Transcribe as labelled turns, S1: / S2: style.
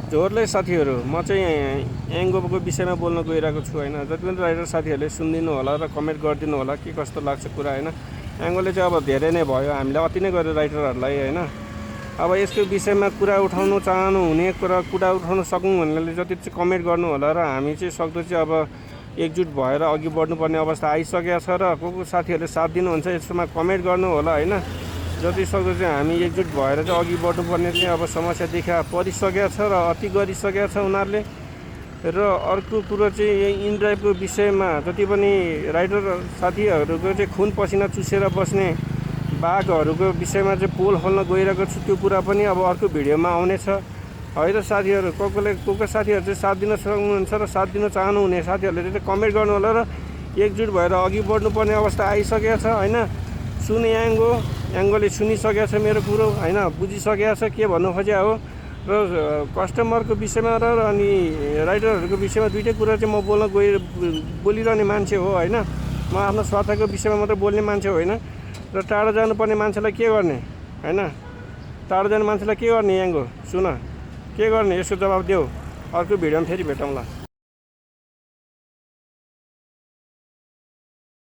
S1: जोरले साथीहरू म चाहिँ एङ्गोको विषयमा बोल्न गइरहेको छु होइन। जति पनि राइटर साथीहरूले सुनिदिनु होला र कमेन्ट गरिदिनु होला के कस्तो लाग्छ कुरा होइन। एङ्गोले चाहिँ अब धेरै नै भयो, हामीले अति नै गर्यो राइटरहरूलाई होइन। अब यसको विषयमा कुरा उठाउनु चाहनु हुने कुरा उठाउन सकौँ भन्नेले जति चाहिँ कमेन्ट गर्नु होला र हामी चाहिँ सक्दो चाहिँ अब एकजुट भएर अघि बढ्नुपर्ने अवस्था आइसकेको छ र को साथीहरूले साथ दिनुहुन्छ यसमा कमेन्ट गर्नु होला होइन। जति सक्दो चाहिँ हामी एकजुट भएर चाहिँ अघि बढ्नुपर्ने चाहिँ अब समस्या देखा परिसकेको छ र अति गरिसकेको छ उनीहरूले। र अर्को कुरो चाहिँ यही इनड्राइभको विषयमा जति पनि राइटर साथीहरूको चाहिँ खुन पसिना चुसेर बस्ने बाघहरूको विषयमा चाहिँ पोल खोल्न गइरहेको छु। त्यो कुरा पनि अब अर्को भिडियोमा आउनेछ है त साथीहरू। को साथीहरू चाहिँ साथ दिन सक्नुहुन्छ र साथ दिन चाहनुहुने साथीहरूले चाहिँ कमेन्ट गर्नु होला र एकजुट भएर अघि बढ्नुपर्ने अवस्था आइसकेको छ होइन। सुने एङ्गोले सुनिसकेको छ मेरो कुरो होइन, बुझिसकेको छ के भन्नु खोजेको हो। र कस्टमरको विषयमा र अनि राइटरहरूको विषयमा दुइटै कुरा चाहिँ म बोलिरहने मान्छे हो होइन। म आफ्नो स्वार्थको विषयमा मात्रै बोल्ने मान्छे होइन। र टाढो जानुपर्ने मान्छेलाई के गर्ने होइन, टाढो जाने मान्छेलाई के गर्ने एङ्गो सुन के गर्ने यसको जवाब देऊ। अर्को भिडियोमा फेरि भेटौँला।